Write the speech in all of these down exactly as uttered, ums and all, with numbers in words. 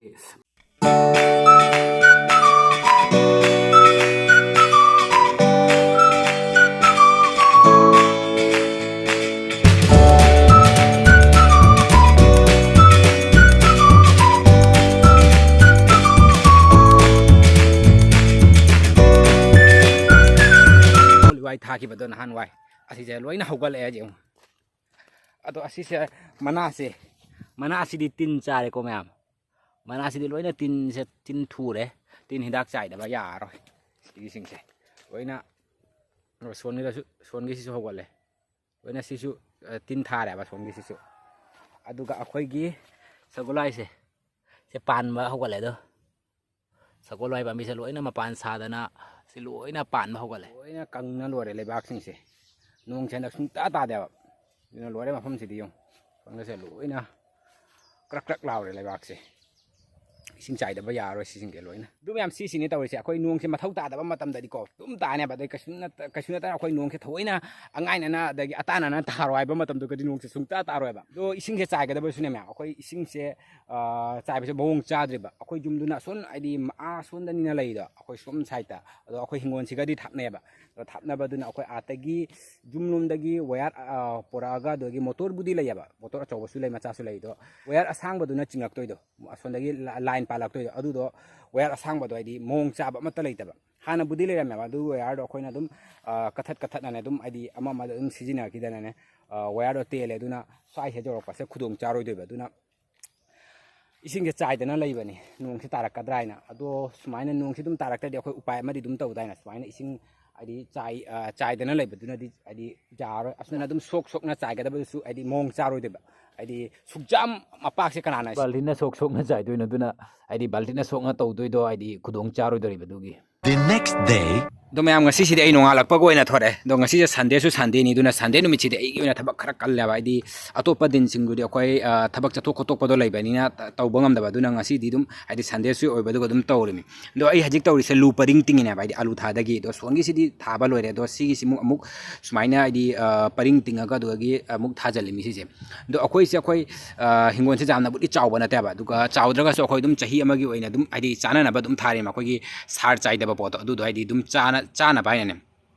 ꯋꯥꯏ ꯊꯥꯈꯤꯕꯗꯣ ꯅꯍꯥꯟꯋꯥꯏ, ꯑꯁꯤꯁꯦ ꯂꯣꯏꯅ ꯍꯧꯒꯠꯂꯛꯑꯦ ꯍꯧꯖꯤꯛ ꯑꯃꯨꯛ꯫ ꯑꯗꯣ ꯑꯁꯤꯁꯦ ꯃꯅꯥꯁꯦ, ꯃꯅꯥꯁꯤꯗꯤ ꯇꯤꯟ ꯆꯥꯔꯦꯀꯣ ꯃꯌꯥꯝ꯫ ꯃꯅꯥꯁꯤꯗꯤ ꯂꯣꯏꯅ ꯇꯤꯟꯁꯦ, ꯇꯤꯟ ꯊꯨꯔꯦ꯫ ꯇꯤꯟ ꯍꯤꯗꯥꯛ ꯆꯥꯏꯗꯕ ꯌꯥꯔꯔꯣꯏ꯫ ꯁꯤꯒꯤꯁꯤꯡꯁꯦ ꯂꯣꯏꯅ, ꯁꯣꯟꯒꯤꯗꯁꯨ, ꯁꯣꯟꯒꯤꯁꯤꯁꯨ ꯍꯧꯒꯠꯂꯦ꯫ ꯂꯣꯏꯅ ꯁꯤꯁꯨ, ꯑ, ꯇꯤꯟ ꯊꯥꯔꯦꯕ ꯁꯣꯝꯒꯤꯁꯤꯁꯨ꯫ ꯑꯗꯨꯒ ꯑꯩꯈꯣꯏꯒꯤ ꯁꯒꯣꯜ ꯍꯋꯥꯏꯁꯦ, ꯁꯦ ꯄꯥꯟꯕ ꯍꯧꯒꯠꯂꯦ ꯑꯗꯣ꯫ ꯁꯒꯣꯜ ꯍꯋꯥꯏ ꯄꯥꯝꯕꯤꯁꯦ ꯂꯣꯏꯅ ꯃꯄꯥꯟ ꯁꯥꯗꯅ ꯁꯤ ꯂꯣꯏꯅ ꯄꯥꯟꯕ ꯍꯧꯒꯠꯂꯦ꯫ ꯂꯣꯏꯅ ꯀꯪꯅ ꯂꯣꯏꯔꯦ ꯂꯩꯕꯥꯛꯁꯤꯡꯁꯦ꯫ ꯅꯣꯡꯁꯦ ꯍꯟꯗꯛ ꯁꯨꯡꯇꯥ ꯇꯥꯗꯦꯕ꯫ ꯑꯗꯨꯅ ꯂꯣꯏꯔꯦ ꯃꯐꯝꯁꯤꯗꯤ ꯌꯦꯡꯉꯨ꯫ ꯁꯣꯝꯗꯁꯦ ꯂꯣꯏꯅ ꯀ꯭ꯔꯛ ꯀ꯭ꯔꯛ ꯂꯥꯎꯔꯦ ꯂꯩꯕꯥꯛꯁꯦ꯫ ꯏꯁꯤꯡ ꯆꯥꯏꯗꯕ ꯌꯥꯔꯔꯣꯏ ꯁꯤꯁꯤꯡꯁꯦ ꯂꯣꯏꯅ꯫ ꯑꯗꯨ ꯃꯌꯥꯝ ꯁꯤꯁꯤꯅꯦ ꯇꯧꯔꯤꯁꯦ꯫ ꯑꯩꯈꯣꯏ ꯅꯣꯡꯁꯦ ꯃꯊꯧ ꯇꯥꯗꯕ ꯃꯇꯝꯗꯗꯤꯀꯣ ꯑꯗꯨꯝ ꯇꯥꯅꯦꯕ꯫ ꯑꯗꯩ ꯀꯩꯁꯨ ꯅꯠꯇ-, ꯀꯩꯁꯨ ꯅꯠꯇꯅ ꯑꯩꯈꯣꯏ ꯅꯣꯡꯁꯦ ꯊꯑꯣꯏꯅ ꯑꯉꯥꯏꯅꯅ ꯑꯗꯒꯤ ꯑꯇꯥꯅꯅ ꯇꯥꯔꯣ ꯍꯥꯏꯕ ꯃꯇꯝꯗꯨꯒꯗꯤ ꯅꯣꯡꯁꯦ ꯁꯨꯡꯇꯥ ꯇꯥꯔꯣꯏꯕ꯫ ꯑꯗꯣ ꯏꯁꯤꯡꯁꯦ ꯆꯥꯏꯒꯗꯕꯁꯨꯅꯦ ꯃꯌꯥꯝ꯫ ꯑꯩꯈꯣꯏ ꯏꯁꯤꯡꯁꯦ, ꯑ, ꯆꯥꯏꯕꯁꯦ ꯃꯑꯣꯡ ꯆꯥꯗ꯭ꯔꯤꯕ꯫ ꯑꯩꯈꯣꯏ ꯌꯨꯝꯗꯨꯅ ꯑꯁꯣꯟ, ꯍꯥꯏꯗꯤ, ꯑꯥ ꯁꯣꯟꯗꯅꯤꯅ ꯂꯩꯗꯣ, ꯑꯩꯈꯣꯏ ꯁꯣꯝ ꯁꯥꯏꯠꯇ꯫ ꯑꯗꯣ ꯑꯩꯈꯣꯏ ꯍꯤꯡꯒꯣꯜꯁꯤꯒꯗꯤ ꯊꯥꯞꯅꯩꯌꯦꯕ꯫ ꯑꯗꯣ ꯊꯥꯞꯅꯕꯗꯨꯅ ꯑꯩꯈꯣꯏ ꯑꯥꯗꯒꯤ ꯌꯨꯝꯂꯣꯝꯗꯒꯤ ꯋꯥꯌꯔ, ꯑ, ꯄꯨꯔꯛꯑꯒ, ꯑꯗꯨꯗꯒꯤ ꯃꯣꯇꯣꯔꯕꯨꯗꯤ ꯂꯩꯌꯦꯕ, ꯃꯣꯇꯣꯔ ꯑꯆꯧꯕꯁꯨ ꯂꯩ, ꯃꯆꯥꯁꯨ ꯂꯩ꯫ ꯑꯗꯣ ꯋꯥꯌꯔ ꯑꯁꯥꯡꯕꯗꯨꯅ ꯆꯤꯡꯉꯛꯇꯣꯏꯗꯣ, ꯑꯁꯣꯝꯗꯒꯤ ꯂꯥ-, ꯂꯥꯏꯟ ꯄꯥꯜꯂꯛꯇꯣꯏꯗꯣ, ꯑꯗꯨꯗꯣ ꯋꯥꯌꯔ ꯑꯁꯥꯡꯕꯗꯣ, ꯍꯥꯏꯗꯤ, ꯃꯑꯣꯡ ꯆꯥꯕ ꯑꯃꯠꯇ ꯂꯩꯇꯕ꯫ ꯍꯥꯟꯅꯕꯨꯗꯤ ꯂꯩꯔꯝꯃꯦꯕ, ꯑꯗꯨ ꯋꯥꯌꯔꯗꯣ ꯑꯩꯈꯣꯏꯅ ꯑꯗꯨꯝ, ꯑ, ꯀꯊꯠ ꯀꯊꯠꯅꯅꯦ ꯑꯗꯨꯝ, ꯍꯥꯏꯗꯤ, ꯑꯃ ꯑꯃꯗ ꯑꯗꯨꯝ ꯁꯤꯖꯤꯟꯅꯔꯛꯈꯤꯗꯅꯅꯦ, ꯑ, ꯋꯥꯌꯔꯗꯣ ꯇꯦꯜꯂꯦ꯫ ꯑꯗꯨꯅ ꯁ꯭ꯋꯥꯏꯁꯤꯗ ꯌꯧꯔꯛꯄꯁꯦ ꯈꯨꯗꯣꯡ ꯆꯥꯔꯣꯏꯗꯣꯏꯕ꯫ ꯑꯗꯨꯅ ꯏꯁꯤꯡꯁꯦ ꯆꯥꯏꯗꯅ ꯂꯩꯕꯅꯤ, ꯅꯣꯡꯁꯦ ꯇꯥꯔꯛꯀꯗ꯭ꯔꯥ ꯍꯥꯏꯅ꯫ ꯑꯗꯣ ꯁꯨꯃꯥꯏꯅ ꯅꯣꯡꯁꯦ ꯑꯗꯨꯝ ꯇꯥꯔꯛꯇ꯭ꯔꯗꯤ ꯑꯩꯈꯣꯏ ꯎꯄꯥꯏ ꯑꯃꯗꯤ ꯑꯗꯨꯝ ꯇꯧꯗꯥꯏꯅꯦ꯫ ꯁꯨꯃꯥꯏꯅ ꯏꯁꯤꯡ, ꯍꯥꯏꯗꯤ, ꯆꯥꯏ-, ꯑ, ꯆꯥꯏꯗꯅ ꯂꯩꯕꯗꯨꯅꯗꯤ, ꯍꯥꯏꯗꯤ, ꯌꯥꯔꯣꯏ꯫ ꯑꯁꯨꯃꯥꯏꯅ ꯑꯗꯨꯝ ꯁꯣꯛ ꯁꯣꯛꯅ ꯆꯥꯏꯒꯗꯕꯗꯨꯁꯨ, ꯍꯥꯏꯗꯤ, ꯃꯑꯣꯡ ꯆꯥꯔꯣꯏꯗꯣꯏꯕ꯫ ꯍꯥꯏꯗꯤ, ꯁꯨꯛꯆꯥꯝ ꯃꯄꯥꯛꯁꯦ ꯀꯅꯥꯅ ꯕꯥꯜꯇꯤꯟꯅ ꯁꯣꯛ ꯁꯣꯛꯅ ꯆꯥꯏꯗꯣꯏꯅꯣ? ꯑꯗꯨꯅ, ꯍꯥꯏꯗꯤ, ꯕꯥꯜꯇꯤꯟꯅ ꯁꯣꯛꯅ ꯇꯧꯗꯣꯏꯗꯣ, ꯍꯥꯏꯗꯤ, ꯈꯨꯗꯣꯡ ꯆꯥꯔꯣꯏꯗꯣꯔꯤꯕ ꯑꯗꯨꯒꯤ꯫ The next day. ꯑꯗꯣ ꯃꯌꯥꯝ, ꯉꯁꯤꯁꯤꯗꯤ ꯑꯩ ꯅꯣꯡꯉꯥꯜꯂꯛꯄꯒ ꯑꯣꯏꯅ ꯊꯣꯔꯛꯑꯦ꯫ ꯑꯗꯣ ꯉꯁꯤꯁꯦ ꯁꯟꯗꯦꯁꯨ ꯁꯟꯗꯦꯅꯤ, ꯑꯗꯨꯅ ꯁꯟꯗꯦ ꯅꯨꯃꯤꯠꯁꯤꯗꯤ ꯑꯩꯒꯤ ꯑꯣꯏꯅ ꯊꯕꯛ ꯈꯔ ꯀꯜꯂꯦꯕ꯫ ꯍꯥꯏꯗꯤ ꯑꯇꯣꯞꯄ ꯗꯤꯟꯁꯤꯡꯗꯨꯗꯤ ꯑꯩꯈꯣꯏ, ꯑ, ꯊꯕꯛ ꯆꯠꯊꯣꯛ ꯈꯣꯠꯇꯣꯛꯄꯗꯣ ꯂꯩꯕꯅꯤꯅ ꯇ-, ꯇꯧꯕ ꯉꯝꯗꯕ꯫ ꯑꯗꯨꯅ ꯉꯁꯤꯗꯤ ꯑꯗꯨꯝ ꯍꯥꯏꯗꯤ ꯁꯟꯗꯦꯁꯨ ꯑꯣꯏꯕ, ꯑꯗꯨꯒ ꯑꯗꯨꯝ ꯇꯧꯔꯤꯃꯤ꯫ ꯑꯗꯣ ꯑꯩ ꯍꯧꯖꯤꯛ ꯇꯧꯔꯤꯁꯦ ꯑꯂꯨ ꯄꯔꯤꯡ ꯇꯤꯡꯉꯤꯅꯦꯕ, ꯍꯥꯏꯗꯤ ꯑꯂꯨ ꯊꯥꯗꯒꯤ꯫ ꯑꯗꯣ ꯁꯣꯝꯒꯤꯁꯤꯗꯤ ꯊꯥꯕ ꯂꯣꯏꯔꯦ꯫ ꯑꯗꯣ ꯁꯤꯒꯤꯁꯤ ꯑꯃꯨꯛ, ꯑꯃꯨꯛ ꯁꯨꯃꯥꯏꯅ ꯍꯥꯏꯗꯤ, ꯑ, ꯄꯔꯤꯡ ꯇꯤꯡꯉꯒ ꯑꯗꯨꯗꯒꯤ ꯑꯃꯨꯛ ꯊꯥꯖꯤꯜꯂꯤꯃꯤ ꯁꯤꯁꯦ꯫ ꯑꯗꯣ ꯑꯩꯈꯣꯏꯁꯦ, ꯑꯩꯈꯣꯏ, ꯑ, ꯍꯤꯡꯒꯣꯜꯁꯦ ꯌꯥꯝꯅꯕꯨꯗꯤ ꯆꯥꯎꯕ ꯅꯠꯇꯦꯕ, ꯑꯗꯨꯒ ꯆꯥꯎꯗ꯭ꯔꯒꯁꯨ ꯑꯩꯈꯣꯏ ꯑꯗꯨꯝ ꯆꯍꯤ ꯑꯃꯒꯤ ꯑꯣꯏꯅ ꯑꯗꯨꯝ ꯍꯥꯏꯗꯤ ꯆꯥꯅꯅꯕ ꯑꯗꯨꯝ ꯊꯥꯔꯤꯃ, ꯑꯩꯈꯣꯏꯒꯤ ꯁꯥꯔ ꯆꯥꯏꯗꯕ ꯄꯣꯠꯇꯣ ꯑꯗꯨꯗꯣ ꯍꯥꯏꯗꯤ ꯑꯗꯨꯝ ꯆꯥꯅ-, ꯆꯥꯅꯕ ꯍꯥꯏꯅꯅꯦ꯫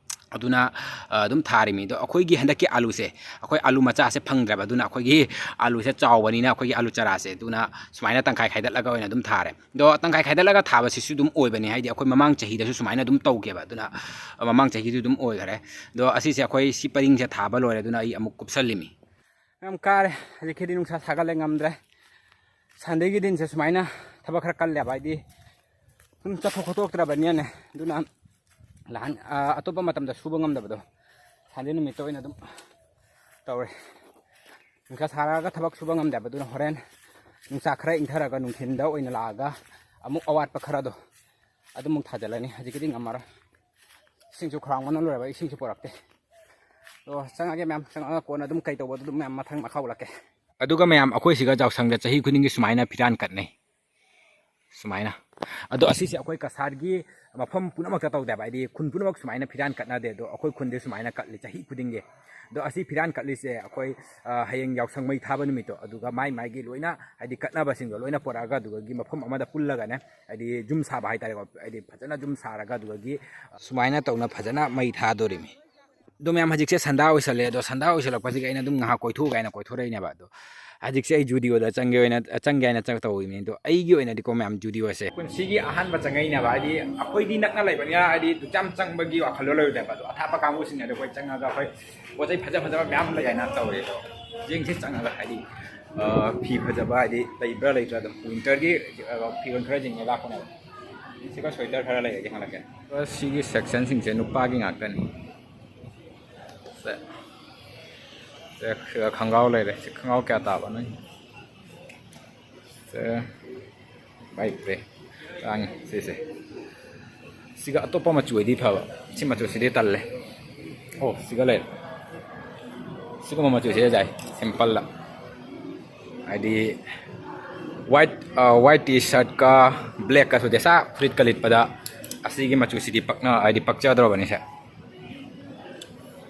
ꯑꯗꯨꯅ, ꯑ, ꯑꯗꯨꯝ ꯊꯥꯔꯤꯃꯤ꯫ ꯑꯗꯣ ꯑꯩꯈꯣꯏꯒꯤ ꯍꯟꯗꯛꯀꯤ ꯑꯂꯨꯁꯦ, ꯑꯩꯈꯣꯏ ꯑꯂꯨ ꯃꯆꯥꯁꯦ ꯐꯪꯗ꯭ꯔꯕ, ꯑꯗꯨꯅ ꯑꯩꯈꯣꯏꯒꯤ ꯑꯂꯨꯁꯦ ꯆꯥꯎꯕꯅꯤꯅ ꯑꯩꯈꯣꯏꯒꯤ ꯑꯂꯨ ꯆꯥꯔꯥꯁꯦ ꯑꯗꯨꯅ ꯁꯨꯃꯥꯏꯅ ꯇꯪꯈꯥꯏ ꯈꯥꯏꯗꯠꯂꯒ ꯑꯣꯏꯅ ꯑꯗꯨꯝ ꯊꯥꯔꯦ꯫ ꯑꯗꯣ ꯇꯪꯈꯥꯏ ꯈꯥꯏꯗꯠꯂꯒ ꯊꯥꯕꯁꯤꯁꯨ ꯑꯗꯨꯝ ꯑꯣꯏꯕꯅꯦ, ꯍꯥꯏꯗꯤ ꯑꯩꯈꯣꯏ ꯃꯃꯥꯡ ꯆꯍꯤꯗꯁꯨ ꯁꯨꯃꯥꯏꯅ ꯑꯗꯨꯝ ꯇꯧꯈꯤꯕ꯫ ꯑꯗꯨꯅ ꯃꯃꯥꯡ ꯆꯍꯤꯁꯨ ꯑꯗꯨꯝ ꯑꯣꯏꯈꯔꯦ꯫ ꯑꯗꯣ ꯑꯁꯤꯁꯦ ꯑꯩꯈꯣꯏ ꯁꯤ ꯄꯔꯤꯡꯁꯦ ꯊꯥꯕ ꯂꯣꯏꯔꯦ, ꯑꯗꯨꯅ ꯑꯩ ꯑꯃꯨꯛ ꯀꯨꯞꯁꯜꯂꯤꯃꯤ꯫ ꯌꯥꯝ ꯀꯥꯔꯦ, ꯍꯧꯖꯤꯛꯀꯤꯗꯤ ꯅꯨꯡꯁꯥ ꯁꯥꯒꯠꯂꯦ, ꯉꯝꯗ꯭ꯔꯦ꯫ ꯁꯟꯗꯦꯒꯤ ꯗꯤꯟꯁꯦ ꯁꯨꯃꯥꯏꯅ ꯊꯕꯛ ꯈꯔ ꯀꯜꯂꯦꯕ, ꯍꯥꯏꯗꯤ ꯁꯨꯝ ꯆꯠꯊꯣꯛ ꯈꯣꯠꯇꯣꯛꯇ꯭ꯔꯕꯅꯤꯅꯅꯦ꯫ ꯑꯗꯨꯅ ꯂꯥꯟ-, ꯑ, ꯑꯇꯣꯞꯄ ꯃꯇꯝꯗ ꯁꯨꯕ ꯉꯝꯗꯕꯗꯣ ꯁꯟꯗꯦ ꯅꯨꯃꯤꯠꯇ ꯑꯣꯏꯅ ꯑꯗꯨꯝ ꯇꯧꯔꯦ꯫ ꯅꯨꯡꯁꯥ ꯁꯥꯔꯛꯑꯒ ꯊꯕꯛ ꯁꯨꯕ ꯉꯝꯗꯦꯕ, ꯑꯗꯨꯅ ꯍꯣꯔꯦꯟ ꯅꯨꯡꯁꯥ ꯈꯔ ꯏꯪꯊꯔꯒ ꯅꯨꯡꯊꯤꯟꯗ ꯑꯣꯏꯅ ꯂꯥꯛꯑꯒ ꯑꯃꯨꯛ ꯑꯋꯥꯠꯄ ꯈꯔꯗꯣ ꯑꯗꯨꯃꯨꯛ ꯊꯥꯖꯤꯜꯂꯅꯤ꯫ ꯍꯧꯖꯤꯛꯀꯤꯗꯤ ꯉꯝꯃꯔꯣꯏ꯫ ꯏꯁꯤꯡꯁꯨ ꯈꯧꯔꯥꯡꯕꯅ ꯂꯣꯏꯔꯕ, ꯏꯁꯤꯡꯁꯨ ꯄꯨꯔꯛꯇꯦ꯫ ꯑꯗꯣ ꯆꯪꯉꯒꯦ ꯃꯌꯥꯝ, ꯆꯪꯉꯒ ꯀꯣꯟꯅ ꯑꯗꯨꯝ ꯀꯩ ꯇꯧꯕꯗꯣ ꯑꯗꯨꯝ ꯃꯌꯥꯝ ꯃꯊꯪ ꯃꯈꯥ ꯎꯠꯂꯛꯀꯦ꯫ ꯑꯗꯨꯒ ꯃꯌꯥꯝ, ꯑꯩꯈꯣꯏ ꯁꯤꯒ ꯌꯥꯎꯁꯪꯗ ꯆꯍꯤ ꯈꯨꯗꯤꯡꯒꯤ ꯁꯨꯃꯥꯏꯅ ꯐꯤꯔꯥꯟ ꯀꯠꯅꯩ꯫ ꯁꯨꯃꯥꯏꯅ꯫ ꯑꯗꯣ ꯑꯁꯤꯁꯦ ꯑꯩꯈꯣꯏ ꯀꯁꯥꯔꯒꯤ ꯃꯐꯝ ꯄꯨꯝꯅꯃꯛꯇ ꯇꯧꯗꯦꯕ, ꯍꯥꯏꯗꯤ ꯈꯨꯟ ꯄꯨꯝꯅꯃꯛ ꯁꯨꯃꯥꯏꯅ ꯐꯤꯔꯥꯟ ꯀꯠꯅꯗꯦ, ꯑꯗꯣ ꯑꯩꯈꯣꯏ ꯈꯨꯟꯗꯤ ꯁꯨꯃꯥꯏꯅ ꯀꯠꯂꯤ ꯆꯍꯤ ꯈꯨꯗꯤꯡꯒꯤ꯫ ꯑꯗꯣ ꯑꯁꯤ ꯐꯤꯔꯥꯟ ꯀꯠꯂꯤꯁꯦ ꯑꯩꯈꯣꯏ, ꯑ, ꯍꯌꯦꯡ ꯌꯥꯎꯁꯪ ꯃꯩ ꯊꯥꯕ ꯅꯨꯃꯤꯠꯇꯣ, ꯑꯗꯨꯒ ꯃꯥꯏ ꯃꯥꯏꯒꯤ ꯂꯣꯏꯅ ꯍꯥꯏꯗꯤ ꯀꯠꯅꯕꯁꯤꯡꯗꯣ ꯂꯣꯏꯅ ꯄꯨꯔꯛꯑꯒ ꯑꯗꯨꯗꯒꯤ ꯃꯐꯝ ꯑꯃꯗ ꯄꯨꯜꯂꯒꯅꯦ, ꯍꯥꯏꯗꯤ ꯌꯨꯝ ꯁꯥꯕ ꯍꯥꯏꯇꯥꯔꯦꯀꯣ, ꯍꯥꯏꯗꯤ ꯐꯖꯅ ꯌꯨꯝ ꯁꯥꯔꯒ ꯑꯗꯨꯗꯒꯤ ꯁꯨꯃꯥꯏꯅ ꯇꯧꯅ ꯐꯖꯅ ꯃꯩ ꯊꯥꯗꯣꯔꯤꯃꯤ꯫ ꯑꯗꯣ ꯃꯌꯥꯝ, ꯍꯧꯖꯤꯛꯁꯦ ꯁꯟꯗꯥ ꯑꯣꯏꯁꯜꯂꯦ꯫ ꯑꯗꯣ ꯁꯟꯗꯥ ꯑꯣꯏꯁꯜꯂꯛꯄꯁꯤꯒꯤ ꯑꯩꯅ ꯑꯗꯨꯝ ꯉꯥꯏꯍꯥꯛ ꯀꯣꯏꯊꯣꯛꯎꯒꯦ ꯍꯥꯏꯅ ꯀꯣꯏꯊꯣꯔꯛꯏꯅꯦꯕ꯫ ꯑꯗꯣ ꯍꯧꯖꯤꯛꯁꯦ ꯑꯩ ꯖꯨꯗꯤꯑꯣꯗ ꯆꯪꯒꯦ ꯑꯣꯏꯅ, ꯆꯪꯒꯦ ꯍꯥꯏꯅ ꯆꯪ-, ꯇꯧꯔꯤꯕꯅꯤ꯫ ꯑꯗꯣ ꯑꯩꯒꯤ ꯑꯣꯏꯅꯗꯤꯀꯣ ꯃꯌꯥꯝ, ꯖꯨꯗꯤꯑꯣꯁꯦ ꯄꯨꯟꯁꯤꯒꯤ ꯑꯍꯥꯟꯕ ꯆꯪꯉꯛꯏꯅꯦꯕ꯫ ꯍꯥꯏꯗꯤ ꯑꯩꯈꯣꯏꯗꯤ ꯅꯛꯅ ꯂꯩꯕꯅꯤꯅ ꯍꯥꯏꯗꯤ ꯌꯥꯝ ꯆꯪꯕꯒꯤ ꯋꯥꯈꯜꯂꯣꯟ ꯂꯩꯔꯨꯗꯦꯕ꯫ ꯑꯗꯣ ꯑꯊꯥꯞꯄ ꯀꯥꯡꯕꯨꯁꯤꯡꯅꯗꯤ ꯑꯩꯈꯣꯏ ꯆꯪꯉꯒ ꯑꯩꯈꯣꯏ ꯄꯣꯠ ꯆꯩ ꯐꯖ ꯐꯖꯕ ꯃꯌꯥꯝ ꯂꯩ ꯍꯥꯏꯅ ꯇꯧꯔꯦ꯫ ꯑꯗꯣ ꯌꯦꯡꯁꯤ ꯆꯪꯉꯒ ꯍꯥꯏꯗꯤ, ꯑ, ꯐꯤ ꯐꯖꯕ ꯍꯥꯏꯗꯤ ꯂꯩꯕ꯭ꯔꯥ ꯂꯩꯇ꯭ꯔꯥ ꯑꯗꯨꯝ ꯋꯤꯟꯇꯔꯒꯤ, ꯑ, ꯐꯤꯔꯣꯜ ꯈꯔ ꯌꯦꯡꯉꯦ ꯂꯥꯛꯄꯅꯦꯕ꯫ ꯁꯤꯒ ꯁ꯭ꯋꯦꯇꯔ ꯈꯔ ꯂꯩꯔꯗꯤ ꯍꯪꯂꯛꯀꯦ꯫ ꯁꯤꯒꯤ ꯁꯦꯛꯁꯟꯁꯤꯡꯁꯦ ꯅꯨꯄꯥꯒꯤ ꯉꯥꯛꯇꯅꯤ꯫ ꯁꯦ, ꯁꯦ, ꯁꯤꯗ ꯈꯣꯡꯒ꯭ꯔꯥꯎ ꯂꯩꯔꯦ꯫ ꯁꯤ ꯈꯣꯡꯒ꯭ꯔꯥꯎ ꯀꯌꯥ ꯇꯥꯕꯅꯣ? ꯁꯦ, ꯕꯥꯏ ꯄ꯭ꯔꯦ꯫ ꯇꯥꯡꯉꯤ ꯁꯤꯁꯦ꯫ ꯁꯤꯒ ꯑꯇꯣꯞꯄ ꯃꯆꯨ ꯑꯣꯏꯗꯤ ꯐꯕ, ꯁꯤ ꯃꯆꯨꯁꯤꯗꯤ ꯇꯜꯂꯦ꯫ ꯑꯣ, ꯁꯤꯒ ꯂꯩꯔꯦ꯫ ꯁꯤꯒꯨꯝꯕ ꯃꯆꯨꯁꯦ ꯌꯥꯏ, ꯁꯤꯝꯄꯜꯗ꯫ ꯍꯥꯏꯗꯤ ꯋꯥꯏꯠ, ꯋꯥꯏꯠ ꯇꯤ ꯁꯥꯔꯠꯀ ꯕ꯭ꯂꯦꯛꯀ ꯁꯨꯗꯦ, ꯁꯥ ꯐꯨꯔꯤꯠꯀ ꯂꯤꯠꯄꯗ ꯑꯁꯤꯒꯤ ꯃꯆꯨꯁꯤꯗꯤ ꯄꯛꯅ, ꯍꯥꯏꯗꯤ ꯄꯛꯆꯗ꯭ꯔꯣꯕꯅꯤꯁꯦ꯫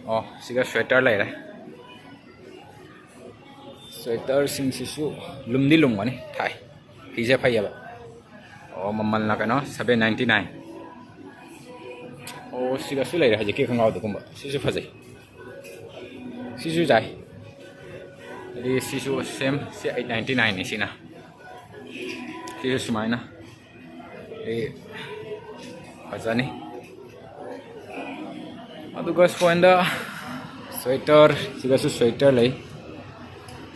ꯑꯣ, ꯁꯤꯒ ꯁ꯭ꯋꯦꯇꯔ ꯂꯩꯔꯦ꯫ ꯁ꯭ꯋꯦꯇꯔꯁꯤꯡꯁꯤꯁꯨ ꯂꯨꯝꯗꯤ ꯂꯨꯝꯒꯅꯤ, ꯊꯥꯏ꯫ ꯐꯤꯁꯦ ꯐꯩꯌꯦꯕ꯫ ꯑꯣ, ꯃꯃꯜꯅ ꯀꯩꯅꯣ, seven ninety nine꯫ ꯑꯣ, ꯁꯤꯒꯁꯨ ꯂꯩꯔꯦ ꯍꯧꯖꯤꯛꯀꯤ ꯈꯣꯡꯒ꯭ꯔꯥꯎꯗꯨꯒꯨꯝꯕ꯫ ꯁꯤꯁꯨ ꯐꯖꯩ꯫ ꯁꯤꯁꯨ ꯌꯥꯏ꯫ ꯑꯗꯒꯤ ꯁꯤꯁꯨ ꯁꯦꯝ, ꯁꯤ eight ninety nine ꯅꯤ ꯁꯤꯅ꯫ ꯁꯤꯁꯨ ꯁꯨꯃꯥꯏꯅ꯫ ꯑꯩ ꯐꯖꯅꯤ꯫ ꯑꯗꯨꯒ ꯁꯣꯝꯗ ꯁ꯭ꯋꯦꯇꯔ, ꯁꯤꯒꯁꯨ ꯁ꯭ꯋꯦꯇꯔ ꯂꯩ꯫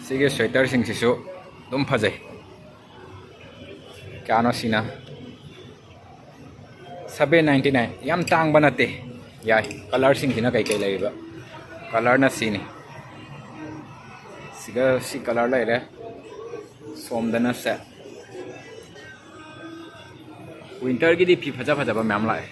ꯁꯤꯒꯤ ꯁ꯭ꯋꯦꯇꯔꯁꯤꯡꯁꯤꯁꯨ ꯑꯗꯨꯝ ꯐꯖꯩ꯫ ꯀꯌꯥꯅꯣ ꯁꯤꯅ? Seven ninety nine꯫ ꯌꯥꯝ ꯇꯥꯡꯕ ꯅꯠꯇꯦ꯫ ꯌꯥꯏ꯫ ꯀꯂꯔꯁꯤꯡꯁꯤꯅ ꯀꯩꯀꯩ ꯂꯩꯔꯤꯕ? ꯀꯂꯔꯅ ꯁꯤꯅꯤ꯫ ꯁꯤꯒ ꯁꯤ ꯀꯂꯔ ꯂꯩꯔꯦ꯫ ꯁꯣꯝꯗꯅ ꯁꯦ꯫ ꯋꯤꯟꯇꯔꯒꯤꯗꯤ ꯐꯤ ꯐꯖ ꯐꯖꯕ ꯃꯌꯥꯝ ꯂꯥꯛꯑꯦ꯫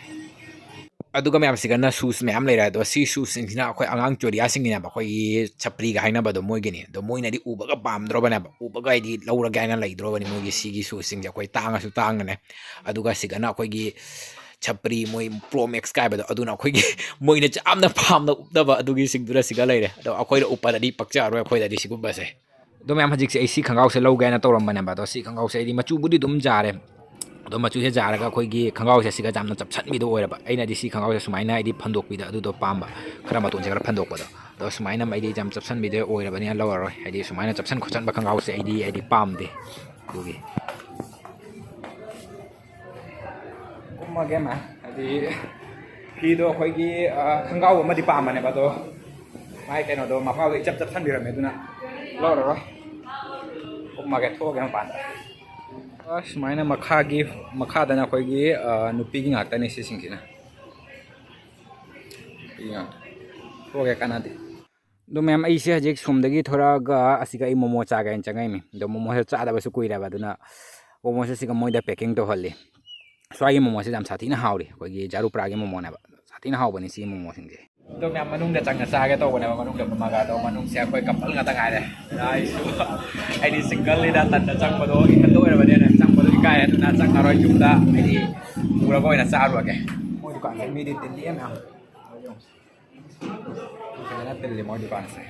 ꯑꯗꯨꯒ ꯃꯌꯥꯝꯁꯤꯒꯅ ꯁꯨꯁ ꯃꯌꯥꯝ ꯂꯩꯔꯦ꯫ ꯑꯗꯣ ꯁꯤ ꯁꯨꯁꯁꯤꯡꯁꯤꯅ ꯑꯩꯈꯣꯏ ꯑꯉꯥꯡ ꯆꯣꯔꯤꯌꯥꯁꯤꯡꯒꯤꯅꯦꯕ, ꯑꯩꯈꯣꯏꯒꯤ ꯆꯄ꯭ꯔꯤꯒ ꯍꯥꯏꯅꯕꯗꯣ ꯃꯣꯏꯒꯤꯅꯤ꯫ ꯑꯗꯣ ꯃꯣꯏꯅꯗꯤ ꯎꯕꯒ ꯄꯥꯝꯗ꯭ꯔꯣꯕꯅꯦꯕ, ꯎꯕꯒ ꯍꯥꯏꯗꯤ ꯂꯧꯔꯒꯦ ꯍꯥꯏꯅ ꯂꯩꯗ꯭ꯔꯣꯕꯅꯤ ꯃꯣꯏꯒꯤ ꯁꯤꯒꯤ ꯁꯨꯁꯁꯤꯡꯁꯦ꯫ ꯑꯩꯈꯣꯏ ꯇꯥꯡꯉꯁꯨ ꯇꯥꯡꯉꯅꯦ꯫ ꯑꯗꯨꯒ ꯁꯤꯒꯅ ꯑꯩꯈꯣꯏꯒꯤ ꯆꯄ꯭ꯔꯤ, ꯃꯣꯏ ꯄ꯭ꯔꯣ ꯃꯦꯛꯁ ꯀꯥꯏꯕꯗꯣ, ꯑꯗꯨꯅ ꯑꯩꯈꯣꯏꯒꯤ ꯃꯣꯏꯅ ꯌꯥꯝꯅ ꯄꯥꯝꯅ ꯎꯞꯅꯕ ꯑꯗꯨꯒꯤꯁꯤꯡꯗꯨꯅ ꯁꯤꯒ ꯂꯩꯔꯦ꯫ ꯑꯗꯣ ꯑꯩꯈꯣꯏꯅ ꯎꯞꯄꯗꯗꯤ ꯄꯛꯆꯔꯔꯣꯏ ꯑꯩꯈꯣꯏꯗꯗꯤ ꯁꯤꯒꯨꯝꯕꯁꯦ꯫ ꯑꯗꯣ ꯃꯌꯥꯝ, ꯍꯧꯖꯤꯛꯁꯦ ꯑꯩ ꯁꯤ ꯈꯣꯡꯒ꯭ꯔꯥꯎꯁꯦ ꯂꯧꯒꯦ ꯍꯥꯏꯅ ꯇꯧꯔꯝꯕꯅꯦꯕ꯫ ꯑꯗꯣ ꯁꯤ ꯈꯣꯡꯒ꯭ꯔꯥꯎꯁꯦ ꯑꯩꯗꯤ ꯃꯆꯨꯕꯨꯗꯤ ꯑꯗꯨꯝ ꯌꯥꯔꯦ, ꯑꯗꯣ ꯃꯆꯨꯁꯦ ꯌꯥꯔꯒ ꯑꯩꯈꯣꯏꯒꯤ ꯈꯣꯡꯒ꯭ꯔꯥꯎꯁꯦ ꯁꯤꯒ ꯌꯥꯝꯅ ꯆꯞꯁꯟꯕꯤꯗꯣ ꯑꯣꯏꯔꯕ꯫ ꯑꯩꯅꯗꯤ ꯁꯤ ꯈꯣꯡꯒ꯭ꯔꯥꯎꯁꯦ ꯁꯨꯃꯥꯏꯅ ꯍꯥꯏꯗꯤ ꯐꯟꯗꯣꯛꯄꯤꯗ ꯑꯗꯨꯗꯣ ꯄꯥꯝꯕ, ꯈꯔ ꯃꯇꯣꯟꯁꯦ ꯈꯔ ꯐꯟꯗꯣꯛꯄꯗꯣ꯫ ꯑꯗꯣ ꯁꯨꯃꯥꯏꯅ ꯑꯩꯗꯤ ꯌꯥꯝ ꯆꯞꯁꯟꯕꯤꯗꯣ ꯑꯣꯏꯔꯕꯅꯤꯅ ꯂꯧꯔꯔꯣꯏ꯫ ꯍꯥꯏꯗꯤ ꯁꯨꯃꯥꯏꯅ ꯆꯞꯁꯟ ꯈꯣꯠꯆꯟꯕ ꯈꯣꯡꯒ꯭ꯔꯥꯎꯁꯦ ꯑꯩꯗꯤ ꯍꯥꯏꯗꯤ ꯄꯥꯝꯗꯦ꯫ ꯑꯗꯨꯒꯤ ꯀꯨꯝꯃꯒꯦ ꯃꯥ꯫ ꯍꯥꯏꯗꯤ ꯐꯤꯗꯣ ꯑꯩꯈꯣꯏꯒꯤ, ꯑ, ꯈꯣꯡꯒ꯭ꯔꯥꯎ ꯑꯃꯗꯤ ꯄꯥꯝꯕꯅꯦꯕ, ꯑꯗꯣ ꯃꯥꯏ ꯀꯩꯅꯣꯗꯣ ꯃꯄꯥꯗꯣ ꯏꯆꯞ ꯆꯞꯁꯟꯕꯤꯔꯝꯃꯦ, ꯑꯗꯨꯅ ꯂꯧꯔꯔꯣꯏ꯫ ꯀꯨꯝꯃꯒꯦ, ꯊꯣꯛꯑꯒꯦ ꯃꯄꯥꯟꯗ꯫ ꯑ, ꯁꯨꯃꯥꯏꯅ ꯃꯈꯥꯒꯤ, ꯃꯈꯥꯗꯅ ꯑꯩꯈꯣꯏꯒꯤ, ꯑ, ꯅꯨꯄꯤꯒꯤ ꯉꯥꯛꯇꯅꯤ ꯁꯤꯁꯤꯡꯁꯤꯅ꯫ ꯅꯨꯄꯤꯒꯤ ꯉꯥꯛꯇ꯫ ꯊꯣꯛꯑꯒꯦ, ꯀꯥꯟꯅꯗꯦ꯫ ꯑꯗꯣ ꯃꯌꯥꯝ, ꯑꯩꯁꯦ ꯍꯧꯖꯤꯛ ꯁꯣꯝꯗꯒꯤ ꯊꯣꯔꯛꯑꯒ ꯑꯁꯤꯒ ꯑꯩ ꯃꯣꯃꯣ ꯆꯥꯒꯦ ꯍꯥꯏꯅ ꯆꯪꯉꯛꯏꯅꯤ꯫ ꯑꯗꯣ ꯃꯣꯃꯣꯁꯦ ꯆꯥꯗꯕꯁꯨ ꯀꯨꯏꯔꯦꯕ, ꯑꯗꯨꯅ ꯃꯣꯃꯣꯁꯦ ꯁꯤꯒ ꯃꯣꯏꯗ packing ꯇꯧꯍꯜꯂꯤ꯫ ꯁ꯭ꯋꯥꯏꯒꯤ ꯃꯣꯃꯣꯁꯦ ꯌꯥꯝ ꯁꯥꯊꯤꯅ ꯍꯥꯎꯔꯤ, ꯑꯩꯈꯣꯏꯒꯤ ꯖꯥꯔꯨꯄ꯭ꯔꯥꯒꯤ ꯃꯣꯃꯣꯅꯦꯕ꯫ ꯁꯥꯊꯤꯅ ꯍꯥꯎꯕꯅꯤ ꯁꯤ ꯃꯣꯃꯣꯁꯤꯡꯁꯦ꯫ ꯑꯗꯣ ꯃꯌꯥꯝ ꯃꯅꯨꯡꯗ ꯆꯪꯉ ꯆꯥꯒꯦ ꯇꯧꯕꯅꯦꯕ, ꯃꯅꯨꯡꯗ ꯐꯝꯃꯒ꯫ ꯑꯗꯣ ꯃꯅꯨꯡꯁꯦ ꯑꯩꯈꯣꯏ ꯀꯄꯜ ꯉꯥꯛꯇ ꯉꯥꯏꯔꯦ꯫ ꯑꯩꯁꯨ ꯑꯩꯗꯤ ꯁꯤꯡꯒꯜꯅꯤꯗ, ꯇꯟꯗ ꯆꯪꯕꯗꯣ ꯏꯊꯟꯗ ꯑꯣꯏꯔꯕꯅꯤꯅ ꯆꯪꯕꯗꯣ ꯏꯀꯥꯏ, ꯑꯗꯨꯅ ꯆꯪꯉꯔꯣꯏ, ꯌꯨꯝꯗ ꯑꯩꯗꯤ ꯄꯨꯔꯒ ꯑꯣꯏꯅ ꯆꯥꯔꯨꯔꯒꯦ꯫ ꯃꯣꯏ ꯗꯨꯀꯥꯟꯁꯦ ꯃꯤꯗꯤ ꯇꯤꯜꯂꯤ ꯃꯌꯥꯝ꯫ ꯐꯖꯅ ꯇꯤꯜꯂꯤ ꯃꯣꯏ ꯗꯨꯀꯥꯟꯁꯦ꯫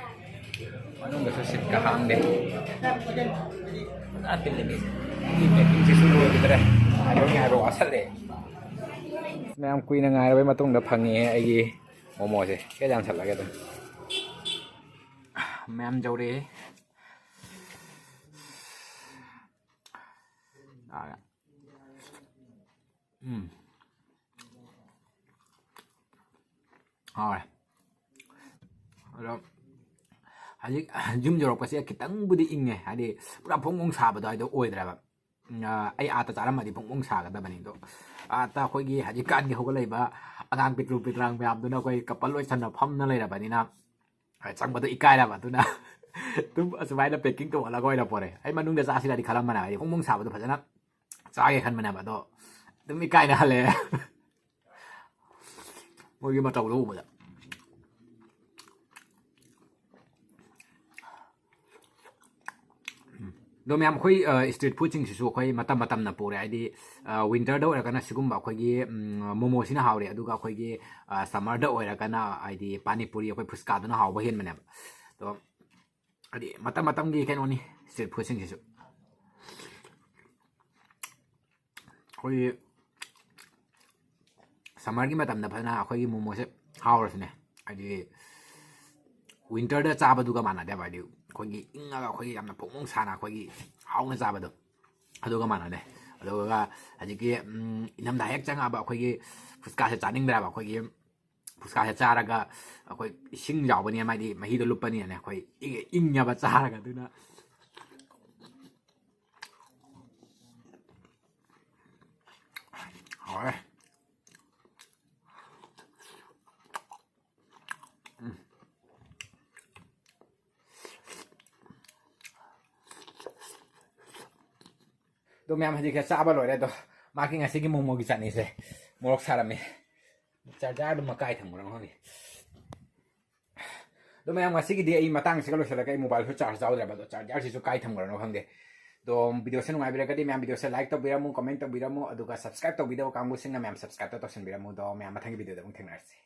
ꯃꯅꯨꯡꯗꯁꯨ ꯁꯤꯠꯀ ꯍꯥꯡꯗꯦ꯫ ꯐꯖꯅ ꯇꯤꯜꯂꯤ ꯃꯤꯁꯦ꯫ ꯃꯤ ꯄꯦꯛꯀꯤꯡꯁꯤꯁꯨ ꯂꯣꯏꯈꯤꯗ꯭ꯔꯦ꯫ ꯉꯥꯏꯔꯣ ꯉꯥꯏꯔꯣ ꯋꯥꯁꯜꯂꯦ꯫ ꯃꯌꯥꯝ ꯀꯨꯏꯅ ꯉꯥꯏꯔꯕꯩ ꯃꯇꯨꯡꯗ ꯐꯪꯉꯦ ꯑꯩꯒꯤ ꯃꯣꯃꯣꯁꯦ꯫ ꯈꯔ ꯌꯥꯝꯁꯜꯂꯒꯦ ꯑꯗꯨꯝ꯫ ꯃꯌꯥꯝ ꯌꯧꯔꯛꯑꯦ꯫ ꯎꯝ꯫ ꯍꯥꯎꯔꯦ꯫ ꯑꯗꯣ ꯍꯧꯖꯤꯛ ꯌꯨꯝ ꯌꯧꯔꯛꯄꯁꯦ ꯈꯤꯇꯪꯕꯨꯗꯤ ꯏꯪꯉꯦ, ꯍꯥꯏꯗꯤ ꯄꯨꯔꯥ ꯐꯣꯡ ꯐꯣꯡ ꯁꯥꯕꯗꯣ ꯑꯗꯨ ꯑꯣꯏꯗ꯭ꯔꯦꯕ꯫ ꯎꯝ, ꯑ, ꯑꯩ ꯑꯥꯗ ꯆꯥꯔꯝꯃꯗꯤ ꯐꯣꯡ ꯐꯣꯡ ꯁꯥꯒꯗꯕꯅꯤ꯫ ꯑꯗꯣ ꯑꯥꯗ ꯑꯩꯈꯣꯏꯒꯤ ꯍꯧꯖꯤꯛꯀꯥꯟꯒꯤ ꯍꯧꯒꯠꯂꯛꯏꯕ ꯑꯉꯥꯡ ꯄꯤꯛꯇ꯭ꯔꯨ ꯄꯤꯛꯇ꯭ꯔꯥꯡ ꯃꯌꯥꯝꯗꯨꯅ ꯑꯩꯈꯣꯏ ꯀꯄꯜ ꯑꯣꯏꯁꯟꯅ ꯐꯝꯅ ꯂꯩꯔꯕꯅꯤꯅ, ꯑ, ꯆꯪꯕꯗꯣ ꯏꯀꯥꯏꯔꯕ꯫ ꯑꯗꯨꯅ ꯑꯗꯨꯝ ꯑꯁꯨꯃꯥꯏꯅ ꯄꯦꯛꯀꯤꯡ ꯇꯧꯍꯜꯂꯒ ꯑꯣꯏꯅ ꯄꯣꯔꯛꯑꯦ꯫ ꯑꯩ ꯃꯅꯨꯡꯗ ꯆꯥꯁꯤꯔꯗꯤ ꯈꯜꯂꯝꯕꯅꯦ, ꯍꯥꯏꯗꯤ ꯐꯣꯡ ꯐꯣꯡ ꯁꯥꯕꯗꯣ ꯐꯖꯅ ꯆꯥꯒꯦ ꯈꯟꯕꯅꯦꯕ, ꯑꯗꯣ ꯑꯗꯨꯝ ꯏꯀꯥꯏꯅ ꯍꯜꯂꯛꯑꯦ꯫ ꯃꯣꯏꯒꯤ ꯃꯇꯧꯗꯣ ꯎꯕꯗ꯫ ꯎꯝ꯫ ꯑꯗꯣ ꯃꯌꯥꯝ, ꯑꯩꯈꯣꯏ, ꯑ, ꯁ꯭ꯇ꯭ꯔꯤꯠ ꯐꯨꯗꯁꯤꯡꯁꯤꯁꯨ ꯑꯩꯈꯣꯏ ꯃꯇꯝ ꯃꯇꯝꯅ ꯄꯨꯔꯦ꯫ ꯍꯥꯏꯗꯤ, ꯑ, ꯋꯤꯟꯇꯔꯗ ꯑꯣꯏꯔꯒꯅ ꯁꯤꯒꯨꯝꯕ ꯑꯩꯈꯣꯏꯒꯤ, ꯎꯝ, ꯃꯣꯃꯣꯁꯤꯅ ꯍꯥꯎꯔꯦ, ꯑꯗꯨꯒ ꯑꯩꯈꯣꯏꯒꯤ, ꯑ, ꯁꯝꯃꯔꯗ ꯑꯣꯏꯔꯒꯅ ꯍꯥꯏꯗꯤ ꯄꯥꯅꯤꯄꯨꯔꯤ, ꯑꯩꯈꯣꯏ ꯐꯨꯁꯀꯥꯗꯨꯅ ꯍꯥꯎꯕ ꯍꯦꯟꯕꯅꯦꯕ꯫ ꯑꯗꯣ ꯍꯥꯏꯗꯤ ꯃꯇꯝ ꯃꯇꯝꯒꯤ ꯀꯩꯅꯣꯅꯤ ꯁ꯭ꯇ꯭ꯔꯤꯠ ꯐꯨꯗꯁꯤꯡꯁꯤꯁꯨ꯫ ꯑꯩꯈꯣꯏꯒꯤ ꯁꯝꯃꯔꯒꯤ ꯃꯇꯝꯗ ꯐꯖꯅ ꯑꯩꯈꯣꯏꯒꯤ ꯃꯣꯃꯣꯁꯦ ꯍꯥꯎꯔꯁꯨꯅꯦ, ꯍꯥꯏꯗꯤ ꯋꯤꯟꯇꯔꯗ ꯆꯥꯕꯗꯨꯒ ꯃꯥꯟꯅꯗꯦꯕ꯫ ꯍꯥꯏꯗꯤ ꯑꯩꯈꯣꯏꯒꯤ ꯏꯪꯉꯒ ꯑꯩꯈꯣꯏꯒꯤ ꯌꯥꯝꯅ ꯐꯣꯡ ꯐꯣꯡ ꯁꯥꯅ ꯑꯩꯈꯣꯏꯒꯤ ꯍꯥꯎꯅ ꯆꯥꯕꯗꯣ ꯑꯗꯨꯒ ꯃꯥꯟꯅꯗꯦ꯫ ꯑꯗꯨꯒ ꯍꯧꯖꯤꯛꯀꯤ, ꯎꯝ, ꯏꯪꯊꯝꯊꯥ ꯍꯦꯛ ꯆꯪꯉꯛꯑꯕ ꯑꯩꯈꯣꯏꯒꯤ ꯐꯨꯁꯀꯥꯁꯦ ꯆꯥꯅꯤꯡꯗ꯭ꯔꯦꯕ꯫ ꯑꯩꯈꯣꯏꯒꯤ ꯐꯨꯁꯀꯥꯁꯦ ꯆꯥꯔꯒ ꯑꯩꯈꯣꯏ ꯏꯁꯤꯡ ꯌꯥꯎꯕꯅꯤꯅ, ꯃꯥꯗꯤ ꯃꯍꯤꯗꯣ ꯂꯨꯞꯄꯅꯤꯅꯅꯦ, ꯑꯩꯈꯣꯏ ꯏꯪ-, ꯏꯪꯉꯦꯕ ꯆꯥꯔꯒ꯫ ꯑꯗꯨꯅ ꯍꯥꯎꯔꯦ꯫ ꯎꯝ꯫ ꯑꯗꯣ ꯃꯌꯥꯝ ꯍꯧꯖꯤꯛꯁꯦ ꯆꯥꯕ ꯂꯣꯏꯔꯦ꯫ ꯑꯗꯣ ꯃꯥꯒꯤ ꯉꯁꯤꯒꯤ ꯃꯣꯃꯣꯒꯤ ꯆꯠꯅꯤꯁꯦ ꯃꯣꯔꯣꯛ ꯁꯥꯔꯝꯃꯤ꯫ ꯆꯥꯔꯖꯔꯗꯨ ꯃꯀꯥꯏ ꯊꯝꯈ꯭ꯔꯕ ꯈꯪꯗꯦ꯫ ꯑꯗꯣ ꯃꯌꯥꯝ, ꯉꯁꯤꯒꯤꯗꯤ ꯑꯩ ꯃꯇꯥꯡꯁꯤꯒ ꯂꯣꯏꯁꯤꯜꯂꯒꯦ꯫ ꯑꯩ ꯃꯣꯕꯥꯏꯜꯁꯨ ꯆꯥꯔꯖ ꯌꯥꯎꯗ꯭ꯔꯕ, ꯑꯗꯣ ꯆꯥꯔꯖꯔꯁꯤꯁꯨ ꯀꯥꯏ ꯊꯝꯈ꯭ꯔꯅꯣ ꯈꯪꯗꯦ꯫ ꯑꯗꯣ ꯚꯤꯗꯤꯑꯣꯁꯦ ꯅꯨꯡꯉꯥꯏꯕꯤꯔꯒꯗꯤ ꯃꯌꯥꯝ ꯚꯤꯗꯤꯑꯣꯁꯦ ꯂꯥꯏꯛ ꯇꯧꯕꯤꯔꯝꯃꯨ, ꯀꯃꯦꯟ ꯇꯧꯕꯤꯔꯝꯃꯨ, ꯑꯗꯨꯒ ꯁꯕꯁꯀ꯭ꯔꯥꯏꯕ ꯇꯧꯕꯤꯗꯕ ꯀꯥꯡꯕꯨꯁꯤꯡꯅ ꯃꯌꯥꯝ ꯁꯕꯁꯀ꯭ꯔꯥꯏꯕꯇ ꯇꯧꯁꯤꯟꯕꯤꯔꯝꯃꯨ꯫ ꯑꯗꯣ ꯃꯌꯥꯝ ꯃꯊꯪꯒꯤ ꯚꯤꯗꯤꯑꯣꯗ ꯑꯃꯨꯛ ꯊꯦꯡꯅꯔꯁꯤ꯫